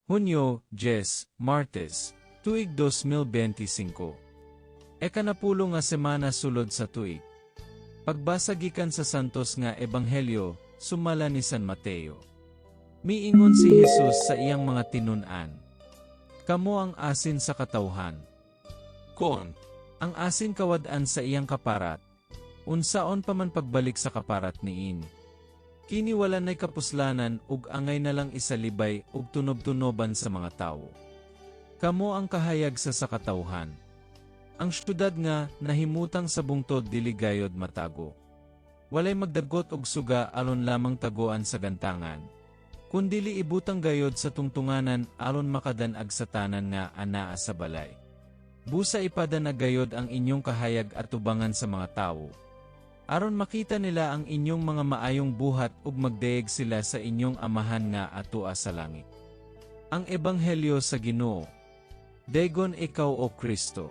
Hunyo 10, Martes, tuig 2025. Ekanapulo nga semana sulod sa tuig. Pagbasa gikan sa Santos nga Ebanghelyo, sumala ni San Mateo. Miingon si Jesus sa iyang mga tinun-an, "Kamo ang asin sa katawhan." Kon ang asin kawad-an sa iyang kaparat, unsaon pa man pagbalik sa kaparat niini? Kini wala nay kapuslanan ug angay na lang isalibay ug tunob-tunoban sa mga tawo. Kamo ang kahayag sa sakatawhan. Ang syudad nga nahimutang sa bungtod dili gayod matago. Walay magdagot og suga aron lamang tagoan sa gantangan, kundili ibutang gayod sa tungtunganan aron makadan-ag sa tanan nga anaa sa balay. Busa ipadan-ag gayod ang inyong kahayag atubangan sa mga tawo, aron makita nila ang inyong mga maayong buhat ug magdayeg sila sa inyong Amahan nga atua sa langit. Ang Ebanghelyo sa Ginoo. Daygon ikaw, O Kristo.